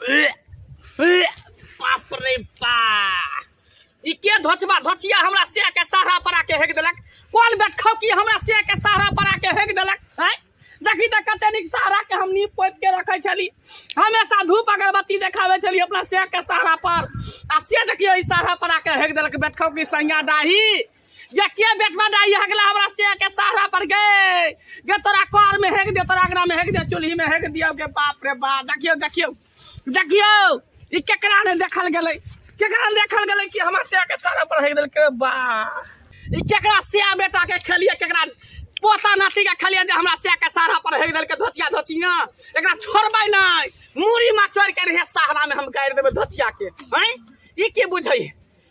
बाप रे बा, ई के धोचबा धोचिया हमरा से के सहारा पर आके हेक देलक? कोन बेटखौ की हमरा से के सहारा पर आके हेक देलक? हैं, देखी तऽ कते नीक सहारा के हम नीप पोति के रखै छली, हमेशा धूप अगरबत्ती देखाबै छली अपना से के सहारा पर, आ से देखियौ ई सहारा पर आके हेक देलक बेटखौ की संज्ञा डाही। ये के बेटवा डाही हगला हमरा से के सहारा पर? गे गे तोरा कर में हेक दे, तोरा अंगना में हेक दे, चूल्ही में हेक दियौ गे। बाप रे बाप, देखियौ देखियौ देखियौ, ई केकरा ने देखल गेलै, केकरा ने देखल गेलै कि हमरा से के सहारा पर हेक देलकै? बा, ई केकरा सिया बेटा के खेलिए, केकरा पोता नाती के खेलिए जे हमरा सिया के सहारा पर हेक देलकै? धोचिया धोचिया, एकरा छोड़बै नहि, मूड़ी में चढ़ के रहे सहारा में हम गाड़ि देबै धोचिया के। हैं, ई की बुझै,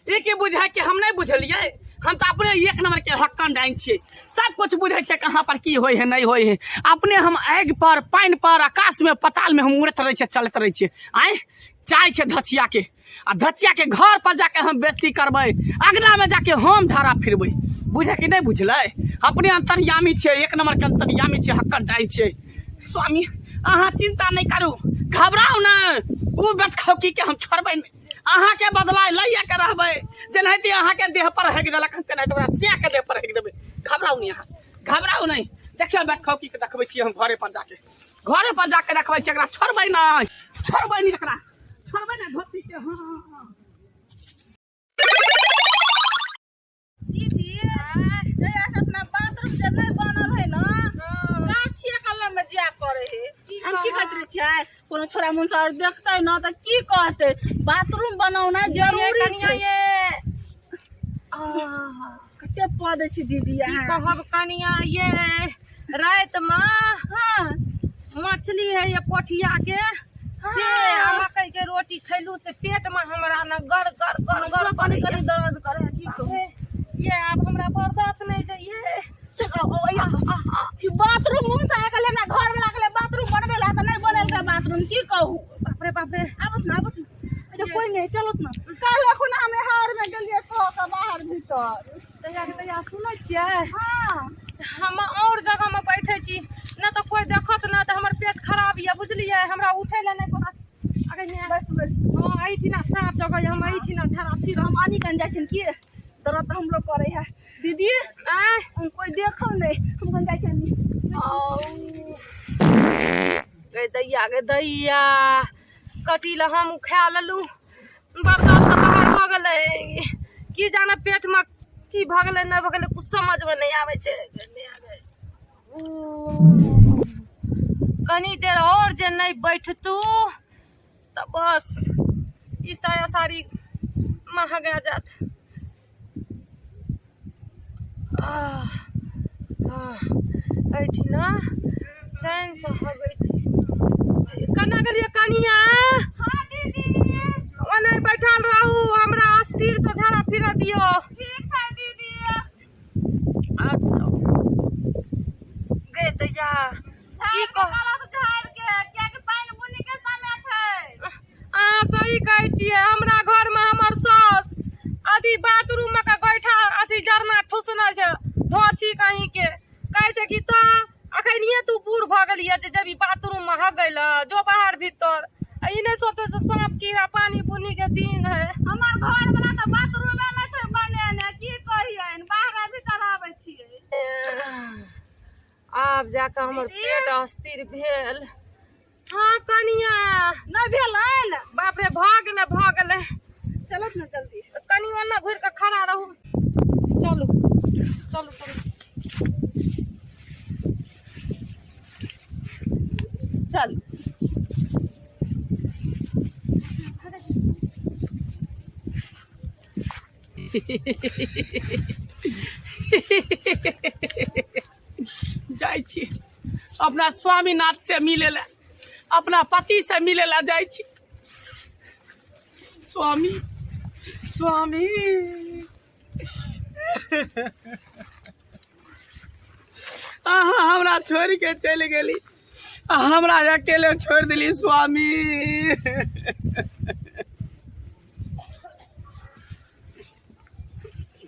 ई की बुझै कि हम नहि बुझलियै? हम तऽ अपने एक नंबर के हक्कन डाइन छियै, सब कुछ बुझै छियै, कहाँ पर की होइ है नहि होइ है। अपने हम आगि पर, पानि पर, आकाश में, पताल में हम उड़ैत रहै छियै, चलैत रहै छियै। आँय, चाय छै धचिया के, आ धचिया के घर पर जाके हम बेइज्जती करबै, अगना में जाके हम झाड़ा फिरबै। बुझे कि नहि बुझलै? अपने अंतर्यामी छियै, एक नंबर के अंतर्यामी छियै, हक्कन डाइन छियै। स्वामी, अहाँ चिंता नहि करू, घबराउ नहि, ओ बेटखौकी के हम छोड़बै नहि, अहाँके बदला लैए के रहबै। जेनाहिते अहाँके देह पर हेक देलक हन, तेनाहिते ओकरा सएह के देह पर हेक देबै। घबराउ नहि, अहाँ घबराउ नहि। देखियौ, बेटखौकी के देखबै छियै हम घरे पर जाके, घरे पर जाके देखबै छियै एकरा, छोड़बै नहि, छोड़बै नहि एकरा, छोड़बै नहि धोती के। हाँ दीदी, जहिया से अपना बाथरूम जे नहि बनल है ना, गाछिए कलम में जाय पड़े है। हम की कहैत रहे छियै, कोनो छोरा मुनसा और देखते ना तऽ की कहते? बाथरूम बनौना जरूरी छै। कते पद छै दीदी अहाँ। कहब कनिया ये, राति में मछली है ये पोठिया के से आ मकई के रोटी खैलू, से पेट में हमरा न गर गर गर गर कनी कनी दर्द करे है, की कहू ये, आब हमरा बर्दाश्त नहीं जाइए। बाथरूम मुँह से आके हमरा घर में लागले बाथरूम बनबे ला तऽ नहीं बनेलकै बाथरूम, की कहू। बाप रे बाप रे। आबत ना, आबत ना, अच्छा कोई नहीं, चलो ना। काल एखन हम हार में गेलियै कह के बाहर भीतर। तैया के तैया सुनै छियै? हाँ। हम और जगह में बैठे छी न तऽ कोई देखत न, तऽ हमर पेट खराब यऽ, बुझलियै? हमरा उठै लए नहि पड़त। अगर नहि बस बस। हाँ, एहिठिना साफ जगह यऽ, हम एहिठिना झाड़ा फिर हम आनी कन जाइ छियनि की दर्द तऽ हमरो करे है दीदी। आँय, हम कोई देखो नहीं, हम कन जाइ छियनि। गे दैया, गे दैया, कथी लए हम खा लेलहुँ? बर्दाश्त से बाहर भऽ गेलै। की जाने पेटमे की भऽ गेलै, नहि भऽ गेलै, कुछ समझमे नहि आबै छै। कनी देर और जे नहि बैठतू तऽ बस ई साया साड़ी महगा जात। एहिठिना चैनसँ हगै छी। केना गेलियै कनिया? हाँ दीदी। ओने बैठल रहू, हमरा अस्थिर से झाड़ा फिरऽ दियौ। ठीक छै दीदी। अच्छा गे दैया, की कह झाड़ के, कियाकि पानि बुनी के समय छै। अहाँ सही कहै छियै। हमरा घरमे हमर साउस अथी बाथरूम मे के गोइठा अथी जरना ठुसने छै, धोछी कहीं के। कहै छै कि तऽ अखनिये तू बूढ़ भऽ गेलियै जे जेबही बाथरूम मे हगै लए, जो बाहर भीतर। आ ई नहि सोचै छै साँप कीड़ा, पानी बुनी के दिन है। हमर घर वाला तऽ बाथरूमे नहि छै बनेने, की कहियनि, बाहर भीतर आबै छियै। आब जाकऽ हमर पेट अस्थिर भेल। हाँ कनिया। नहि भेलनि? बाप रे, भऽ गेलै, भऽ गेलै। चलत ने जल्दी। कनि ओना घुरि कऽ खड़ा रहू। चलू चलू चलू। चल। जाइ छी अपना स्वामीनाथ से मिले ला, अपना पति से मिले ला जाइ छी। स्वामी, स्वामी, अहाँ हमरा छोड़ि के चलि गेली, हमरा अकेले छोड़ि देली स्वामी।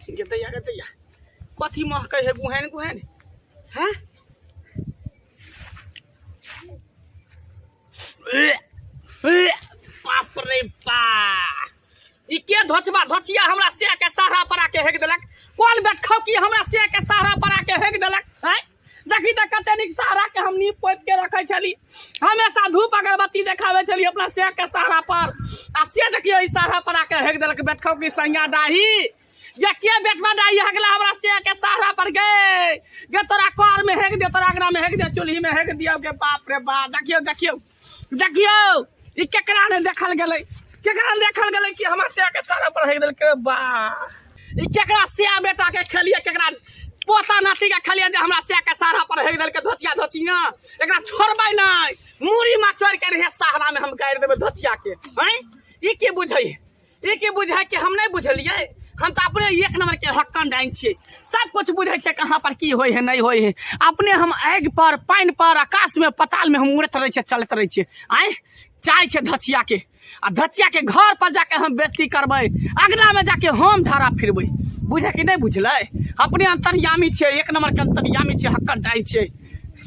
गे दैया, गे दैया, कथी महकै है गुहैन गुहैन? हैं, धोचबा धोचिया हमरा से के सहारा पर आके हेक देलक कोन बेटखौ की हमरा से के सहारा पर आके हेक देलक हैं देखी तऽ कते नीक सहारा के हम नीप पोति के रखै छली हमेशा धूप अगरबत्ती देखाबै छली अपना से के सहारा पर आ से देखियौ ई सहारा पर आके हेक देलक बेटखौ की संज्ञा डाही ये के बेटवा डाही हगला हमरा से के सहारा पर गे गे तोरा कर में हेक दे तोरा अंगना में हेक दे चूल्ही में हेक दियौ गे बाप रे बाप देखियौ देखियौ देखियौ ई केकरा ने देखल गेलै केकरा ने देखल गेलै कि हमरा से के सहारा पर हेक देलकै बा ई केकरा सिया बेटा के खेलिए केकरा पोता नाती के खेलिए जे हमरा सिया के सहारा पर हेक देलकै धोचिया धोचिया एकरा छोड़बै नहि मूड़ी में चढ़ के रहे सहारा में हम गाड़ि देबै धोचिया के हैं ई की बुझै ई की बुझै कि हम नहि बुझलियै हम तऽ अपने एक नंबर के हक्कन डाइन छियै सब कुछ बुझै छियै कहाँ पर की होइ है नहि होइ है अपने हम आगि पर पानि पर आकाश में पताल में हम उड़ैत रहै छियै चलैत रहै छियै आँय चाहै छियै धचिया के आ धचिया के घर पर जाके हम बेइज्जती करबै अगला में जाके हम झाड़ा फिरबै बुझे कि नहि बुझलै अपने अंतर्यामी छियै एक नंबर के अंतर्यामी छियै हक्कन डाइन छियै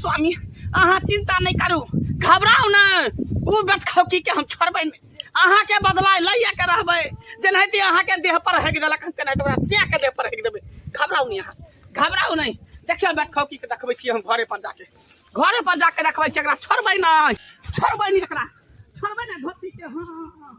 स्वामी अहाँ चिंता नहि करू घबराउ नहि ओ बेटखौकी के हम छोड़बै नहि अहाँके बदला लैए के रहबै जेनाहिते अहाँके देह पर हेक देलक हन तेनाहिते ओकरा सएह के देह पर हेक देबै घबराउ नहि अहाँ घबराउ नहि देखियौ बेटखौकी के देखबै छियै हम घरे पर जाके घरे पर जाके देखबै छियै एकरा छोड़बै नहि छोड़बै नहि एकरा छोड़बै नहि धोती के हाँ हाँ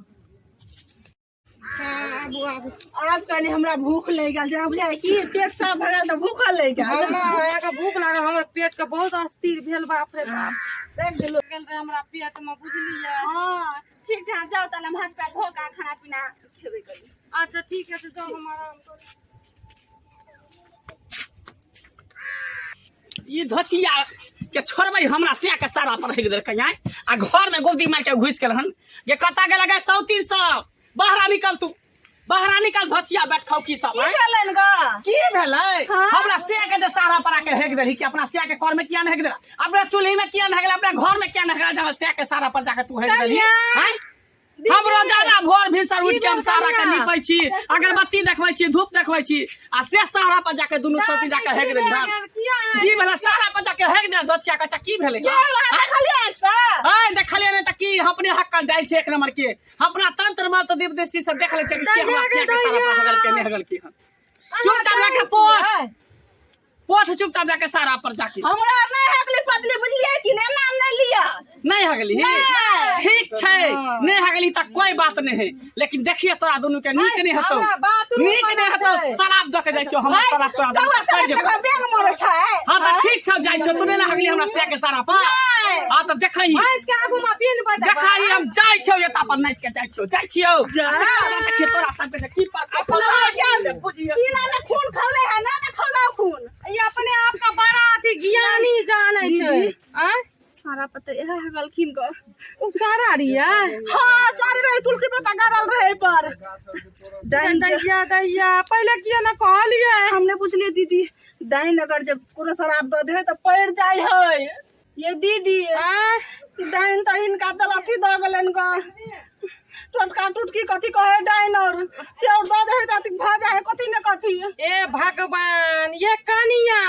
आबू आबू आज कनि हमरा भूख लागि गेल जेना बुझाइ कि पेट साफ भऽ गेल तऽ भूखल लागि गेल हमरा अहाँके भूख लागल हमर पेट के बहुत अस्थिर भेल बाप रे बाप राखि देलहुँ गेल रहे हमरा पेट में बुझलियै हँ ठीक छै अहाँ जाउ ताले हम हाथ पैर धो कऽ खाना पीना खेबै कनि अच्छा ठीक है जाओ हम आराम करू ई धोचिया के छोड़बै हमरा से के सारा पर हेक देलकै आँय आ घर में गोदी मार के घुसि गेल हन ये कतऽ गेल गे सौतीन सब बाहरा निकल तू बाहरा निकल धोचिया बैठ खाओ की सब की आँय? भेलनि ग की भेलै हाँ। हमरा से के जे सारा पर आके हेक देलही कि अपना से के कर में किया नहीं हेक देला अपना चूल्ही में किया नहीं हेक देला अपना घर में किया नहीं हेक देला हमरा से के सारा पर जाके तू हेक देलही कनिया। आँय? हम रोजाना भोर भिनसर उठि के हम सारा के नीपै छी अगरबत्ती देखबै छी धूप देखबै छी आ से सारा पर जाके दुनू सौती जाके हेक देली हन की भेलै सारा पर जाके हेक दे धोचिया कच्चा की भेलै आय देखलियै नहि तऽ की हम अपने हक कर जाइ छै एक नंबर के अपना तंत्र मंत्र दिव्य दृष्टि से देख लै छै कि के हमरा से के सारा पर हगल के नहि हगल के हन चुपचाप जाके पोछ पोछ चुपचाप जाके सारा पर जाके हमरा नहि हगली पतली बुझलियै कि नहि नाम नहि लिअ नहीं हगली ठीक छै नहीं हगली तऽ कोई बात नहीं है लेकिन देखिए तोरा दुनू के नीक नहीं हेतौ हमरा बाथरूम नीक नहीं हेतौ बनल छै। शराब दऽ के जाइ छियौ हमरा शराब तोरा दुनू के पड़ि जेतौ बेंग मरै छै हाँ तऽ ठीक छौ जाइ छियौ तू नहीं ने हगली हमरा से के सारा पर हाँ तऽ देखही भैंस के आगू में पिन बजा देखही हम जाइ छियौ एता पर नाचि के जाइ छियौ जाइ छियौ देखिए तोरा सबके की पर बुझिए सीना में खून खौले है ना तऽ खौलाउ खून ई अपने आप का बड़ा अथी ज्ञानी जानै छै दीदी। आँय सारा पता इएह हगलखिन ग उ सारा रिया हाँ सारे रहे तुलसी पत्ता गड़ल रहे पर डाइन जे- दैया दैया पहिले किया ना कहलियै हमने पूछलिए दीदी डाइन अगर जब कोनो शराब दऽ दे तऽ पड़ि जाइ है ये दीदी आँय डाइन तऽ हिनका दल अथी दऽ गेलनि ग टोटका टुटकी कथी कहे डाइन और से और दऽ दे तऽ अथी भऽ जाइ है कथी ने कथी ए भगवान ये कनिया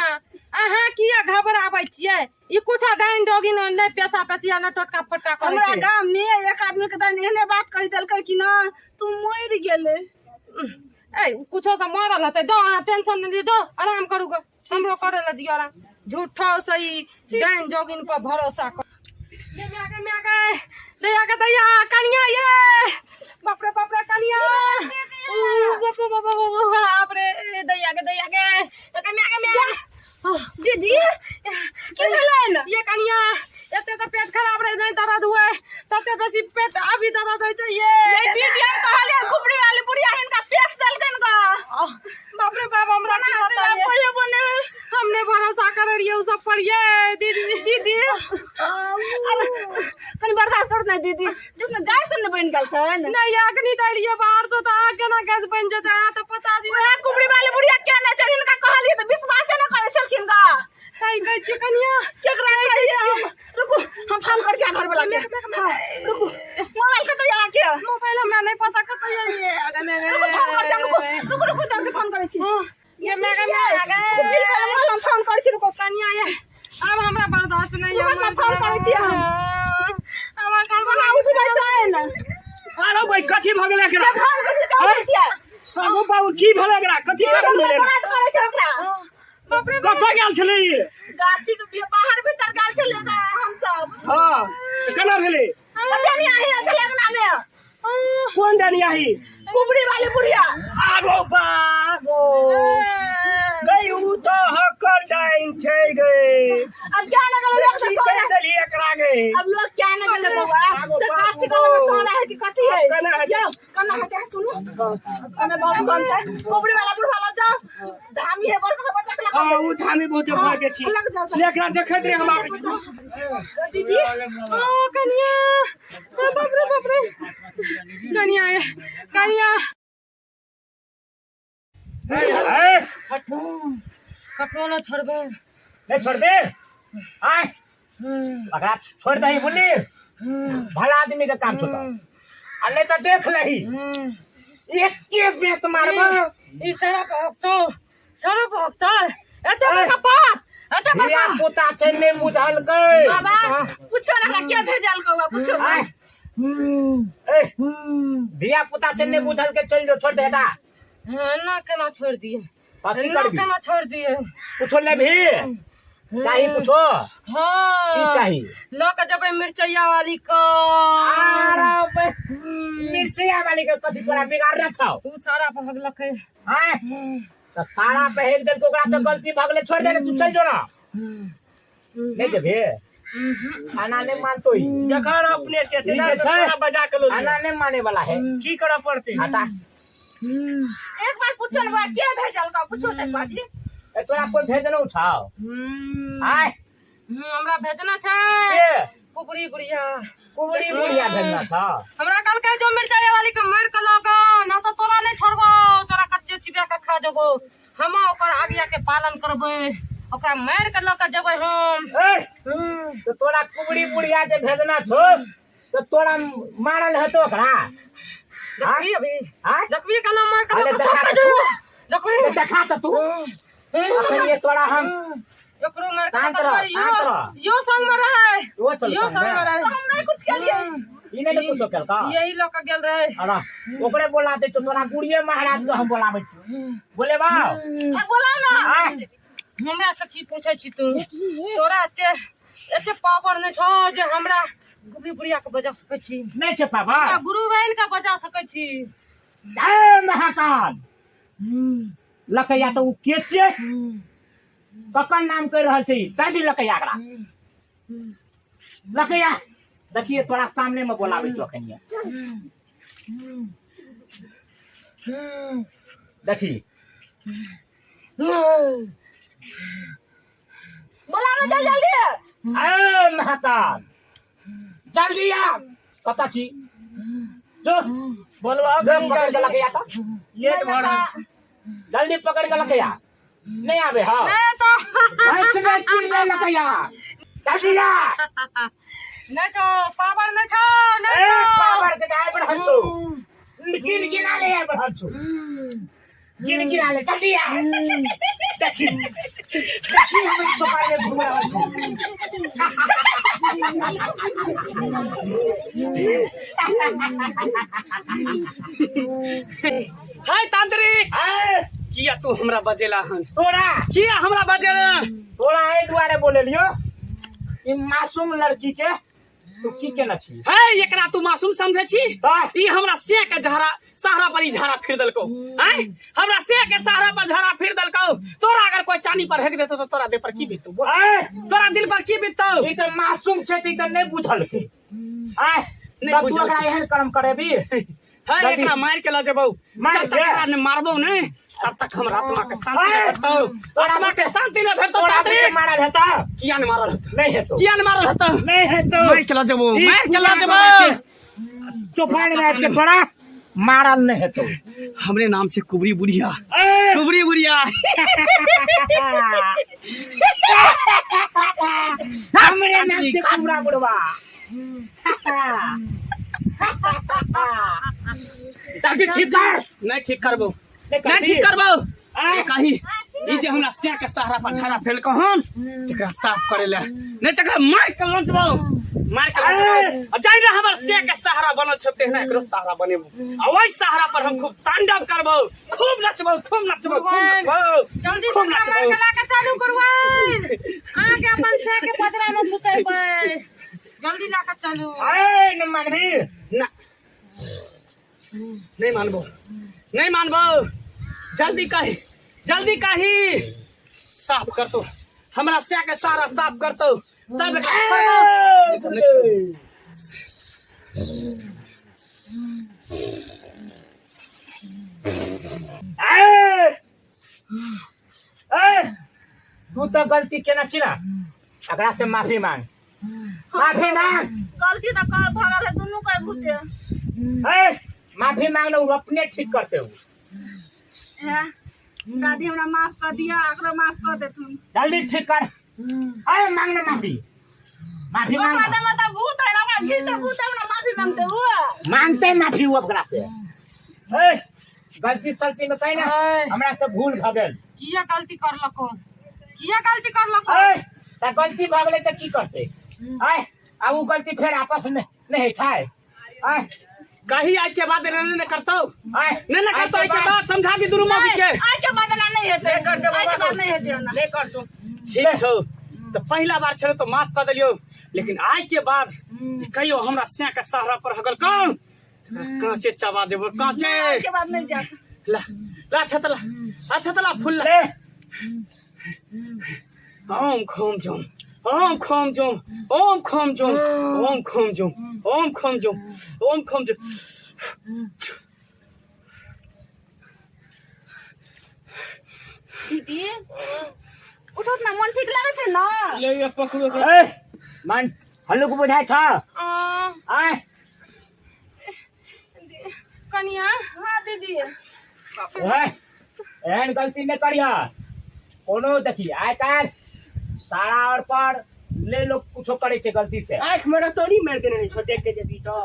अहाँ किया घबराबै छियै ई कुछ डाइन डोगिन नहि पेशा पेशिया नहि टोटका फोटका करै हमरा छै गाम में एक आदमी के डाइन एहने बात कहि देलकै कि ना तू मरि गेलै ए कुछो से मरल हेतै दो अहाँ टेंशन नहि लिअ दो आराम करू ग हमरो करे लए दियौ आराम झूठो से ई डाइन जोगिन पर भरोसा कर दैया के माय गे दैया के दैया कनिया ये बाप रे बाप रे कनिया ऊ, बाप रे बाप रे बाप रे दैया के दैया के के माय के माय दीदी की भेलनि ये कनिया एते तऽ पेट खराब रहे नहीं दर्द हुए तते बेसी पेट अभी दर्द होइ छै ये ये दीदी हम कहलियै खुपरी वाली बुढ़िया हिनका पेश देलकनि ग आह, बाप रे बाप हमरा की ना बताइए पहिले बने हमने भरोसा करे रहिए उ सब पर ये दीदी दीदी अरे कनि बर्दाश्त करू ने दीदी देख ने गैस ने बनि गेल छै ने नहीं अखनी तऽ एलियै बाहर से तऽ अहाँ केना गैस बनि जेतै अहाँ तऽ पता नहीं उएह कुबरी वाली बुढ़िया केने छै हिनका कहलियै तऽ विश्वासे ने करै छलखिन ग सही कहै छियै कनिया केकरा कहियै हम रुकू हम फोन करै छी घर वाला के हाँ, रुकू मोबाइल कतऽ यऽ अहाँके मोबाइल हमरा नहि पता कतऽ ये आगे में रुकू फोन करै छी हम, रुकू रुकू रुकू दर्द फोन करै छी ये मैं आगे बिल हम फोन करै छी रुकू कनिया ये आब हमरा बर्दाश्त नहीं रुकू ने, फोन करै छी हम। हमर घर अहाँ उठबै छै ने अरे भाई कथी भऽ गेलै एकरा फोन करै छी तऽ उठै छियै आगू बाबू की भेलै एकरा कथी कारण भेलै एकरा? बर्बाद करै छै ओकरा बाप रे कतऽ गेल छलै ई? गाछी के बाहर भीतर गेल छलै तऽ हम सब हँ तऽ केना भेलै कते नहीं आही छलै अंगना में कोन डानी आही कुबड़ी वाली बुढ़िया आगो बागो गई उ तऽ हकर डाइन छै गे अब क्या ना गेलै लोग से की सोना कहि देली एकरा गे अब लोग क्या ना गेलै बौआ आगो से बाबू गाछी कलम में सोना है कि कथी है केना हेतै? यौ केना हेतै सुनू हमे बहुत कम छै कुबड़ी वाला बुढ़वा लग जाओ धामी है बड़का बच्चा के हँ लगा उ धामी बहुत भऽ जेती लग जाओ जाओ। एकरा देखैत रहे हम आबै छी दीदी ओ कनिया ओ बाप रे बाप रे कनिया ये कनिया ए, ककरो न छोड़बै नहीं छोड़बे आय एकरा छोड़ दही बुझली भला आदमी के काम छोड़ आ नहीं तो देख लही एके बेत मारब ई सड़क हकतो सड़क हकतो एते बड़का पाप एते धिया बड़का पुता छै नहीं बुझलकै बाबा पूछो ना हमरा के भेजल कौआ पूछो ना आय ए धिया पुता छै नहीं बुझलकै चल जो छोड़ दे हटा ना केना छोड़ दिए बाकी ना करबी केना छोड़ दिए कुछो लेबही चाही कुछो हाँ की चाही लऽ के जेबै मिरचैया वाली के अरे बे, मिर्चिया वाली के कथी तोरा बिगाड़ छौ उ सारा भगलकै आय तऽ सारा पहिर देलको ओकरा से गलती भगले छोड़ दे तू चल जो ना नहीं जेबे खाना नहीं मानतो ई देखा रहा अपने से ई जे तेना छै, तोरा बजा के लो खाना नहीं माने वाला है की करऽ पड़तै हटा एक बार पूछो ना बा के भेजल का पूछो तो एक बार जी ए तोरा कोई भेजनो छौ आय हमरा भेजना छै के कुबरी बुढ़िया कुबरी बुढ़िया भेजना छौ हमरा कहलकै जो मिरचाई वाली के मारि के लऽ के ना तऽ तोरा नहि छोड़बौ तोरा कच्चे चिबिया के खा जेबौ हम ओकर आज्ञा के पालन करबै ओकरा मारि के लऽ के जेबै हम ए तो तोरा कुबरी बुढ़िया जे भेजना छौ तो तोरा मारल हेतो ओकरा देखबी अभी आय देखबी केना मारि के अरे लऽ के देखा सब तऽ तू। देखबी देखा तऽ तू अखन ये तोरा हम एकरो मारि के शांत लऽ रह, के शांत यो रह। यो संग मे रहै ओ चल यो संग मे रहै हम नहीं कुछ के लिए ई नहि ने कुछो केलका यही लऽ के गेल रहै अरे ओकरे बोला दे तो तोरा गुड़िए महाराज के हम बोलाबै छी बोलेबा अब बोलाओ ना आय हमरा से की पूछै छी तू तोरा एते एते पावर नहि छौ जे हमरा गुबरी बुढ़िया के बजा सकै छी नहि छै पापा हमरा गुरु बहिन के बजा सकै छी जय महाकाल लकैया तऽ ओ के छियै ककर नाम कहि रहल छै ई? दे दी लकैया एकरा लकैया देखिए तोरा सामने में बोलाबै छौ अखन देखी बोलाओ ना जल्दी जल्दी अरे महाकाल जल्दी आ कतऽ छी जो बोलबा जो पकड़ के लकैया तऽ लेट भऽ रहल छै जल्दी पकड़ के लकैया नहीं आबे हाँ नहि तऽ बच में चिल्ले लकैया जल्दी आ नहि छौ पावर नहि छौ नहि ए छौ पावर के आबि रहल छौ गिन गिना ले आबि रहल छौ गिन गिना ले जल्दी आ देखी देखी हमरा कपार में घूम रहल छौ हाय तांत्रिक ए किया तू हमरा बजेला हन तोरा किया हमरा बजेला तोरा एहि दुआरे बोलेलियो ई मासूम लड़की के तू की केने छी हे एकरा तू मासूम समझे छी तऽ ई हमरा से के झाड़ा सहारा पर ई झाड़ा फिर देलको आय हमरा से के सहारा पर झाड़ा फिर देलको तोरा अगर कोई चानी पर हेक देतो तो तोरा देह पर की बीततो बोल आय तोरा दिल पर की बीततो ई तऽ मासूम छै तऽ ई तऽ नहि बुझलकै आय नहि तब तू बुझलकै। ओकरा एहन कर्म करेबी है जल्दी। एकरा मार के ल जेबौ मारि जब तक के? एकरा ने मारबौ ने तब तक हमरा आत्मा के शांति आय! नहीं भेटतौ तोरा आत्मा के शांति नहीं भेटतौ तोरा तांत्रिक बुते मारल हेतौ किया ने मारल हेतौ नहि हेतौ किया ने मारल हेतौ नहि हेतौ मार के ल जेबौ ई मार के ल पूरा जेबौ तोरा के चौफान में आबि के तोरा मारल नहि हेतौ हमरे नाम छै कुबरी बुढ़िया ए! कुबरी बुढ़िया हमरे नाम छै कुबरा बुढ़वा दादी ठीक कर नहीं ठीक करबो नहीं नहीं करबी? ठीक करबो आय। कही ई जे हमरा से के सहारा पर झाड़ा फेल कहन एकरा साफ करे ले नहीं तकरा मार के लंचबो मार के आ जाहि ने हमर से के सहारा बनल छौ तेहना एकरो सहारा बनेबो आ ओहि सहारा पर हम खूब तांडव करबो खूब नचबो खूब नचबो खूब नचबो जल्दी से खूब मार नचबो के लाके चालू करवाइन अहाँके अपन से के पजरा में सुतेबै जल्दी लाके चलू अरे न मानबी ना नहीं मानबो नहीं मानबो जल्दी कही जल्दी कही साफ कर तो हमरा से के सारा साफ कर तो तब एकरा छोड़बो। नहीं छोड़बो। ए ए तू तो गलती केना छी ना एकरा से माफी मांग माफी मांग गलती तऽ कर भऽ गेल है दुनू के भूते ए माफी मांग वो अपने ठीक करते हो हे दादी हमरा माफ कर दिया एकरो माफ कर देथुन जल्दी ठीक कर अरे मांग ना माफी माफी मांग ओकरा देमे तऽ भूत है ना ओकरा घी तऽ भूत है हमरा माफी मांगते हुआ मांगते माफी वो ओकरा से ए गलती सलती में कही ना ऐ। हमरा से भूल भ गेल किया गलती करलको किया गलती करलको ए त गलती भ गेलै त की करतै आय आ उ गलती फेर आपस में नहि होइ छै आय कही आज के बाद नहीं ने करतो आय नहीं ने करतो के बाद समझा दी दुनू मौगी के आइ के बाद एना नहि हेतै नहि करतै आइ के बाबा। बाद नहि हेतै एना नहि करतौ ठीक छौ तो पहला बार छलो तो माफ कर दिलियो लेकिन आज के बाद जे कहियो हमरा से के सहारा पर हगल कौन कांचे चबा देबो कांचे आइ के बाद नहि जायत ला ला छतला ला छतला फूल ला ले ओम खोम जोम ओम खोम जोम ओम खोम जोम ओम खोम जोम ओम खोम जोम ओम खोम जोम दीदी उठत ना मन ठीक लागै छै ना ले ये पकड़ो ए मन हल्लुक बुझाइ छ आ, आय कनिया हाँ दीदी ए एहन गलती नहि करिह कोनो देखी आइ काल्हि सारा और पर ले लोग कुछो करै छै गलती से आँख में रतौनी मारि देने छौ देख के जेबी तऽ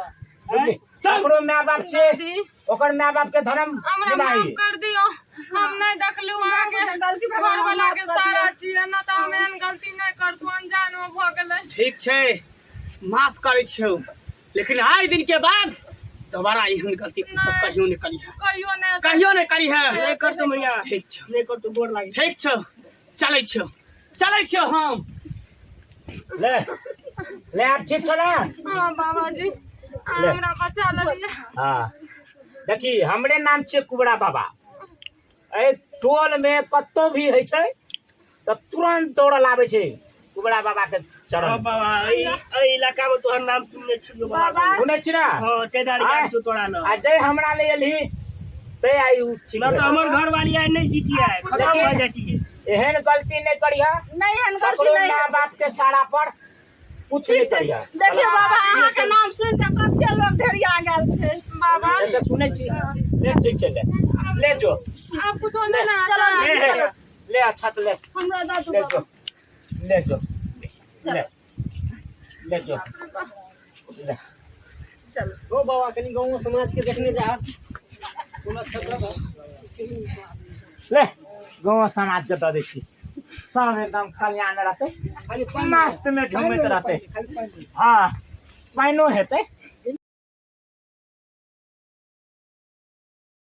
बुझली ओकरो माय बाप छै दीदी ओकर माय बाप के धर्म हमरा माफ निभाही कर दियो हम नहीं देखलू अहाँके गलती भऽ गेल, घर वाला माफ के कर सारा दियौ। चीज ना तऽ हम एहन गलती नहीं करतू अनजान में भऽ गेलै ठीक छै माफ करै छियौ लेकिन आइ दिन के बाद दोबारा एहन गलती तू सब कहियो नहि करिहे कहियो नहि कहियो नहि करिहे नहि करतौ मैया ठीक छौ नहि करतौ गोर लागि ठीक छौ चलै छियौ चलै छियौ हम ले ले आब ठीक छौ ना हाँ बाबाजी अहाँ ले। हमरा बचा लेलियै हाँ देखी हमरे नाम छियै कुबरा बाबा एहि टोल में कतौ भी होइ छै तऽ तुरंत दौड़ल आबै छै कुबरा बाबा के चरण हाँ बाबा एहि एहि इलाका में तोहर नाम सुनने छियौ बाबा बाबा। सुनै छी ना हाँ तेदारी आय। गाम छौ तोरा न आ जे हमरा ले एलही ते आइ उ ठीक न तऽ भेल। हमर घर वाली आइ नहि जीतियै खतम भऽ जातियै एहन गलती नहि करिह नहीं एहन गलती ककरो नहीं माँ बाप के सारा पर कुछ नहीं करिह देखियौ बाबा अहाँके नाम सुनि कऽ कते लोग ढेरिया गेल छै बाबा से तऽ सुनै छी ले ठीक छै ले ले जो आब कुछो नहि ने चलो, आता ले ले अच्छा तऽ ले हमरा दऽ दू ले बाबा जो ले जो ले ले जो ले चलो ओ बाबा कनि गाँव समाज के देखने जा ले गाँव समाज के दऽ दै छी सब एकदम कल्याण रहतै मस्त में झूमैत रहतै हँ पानिओ हेतै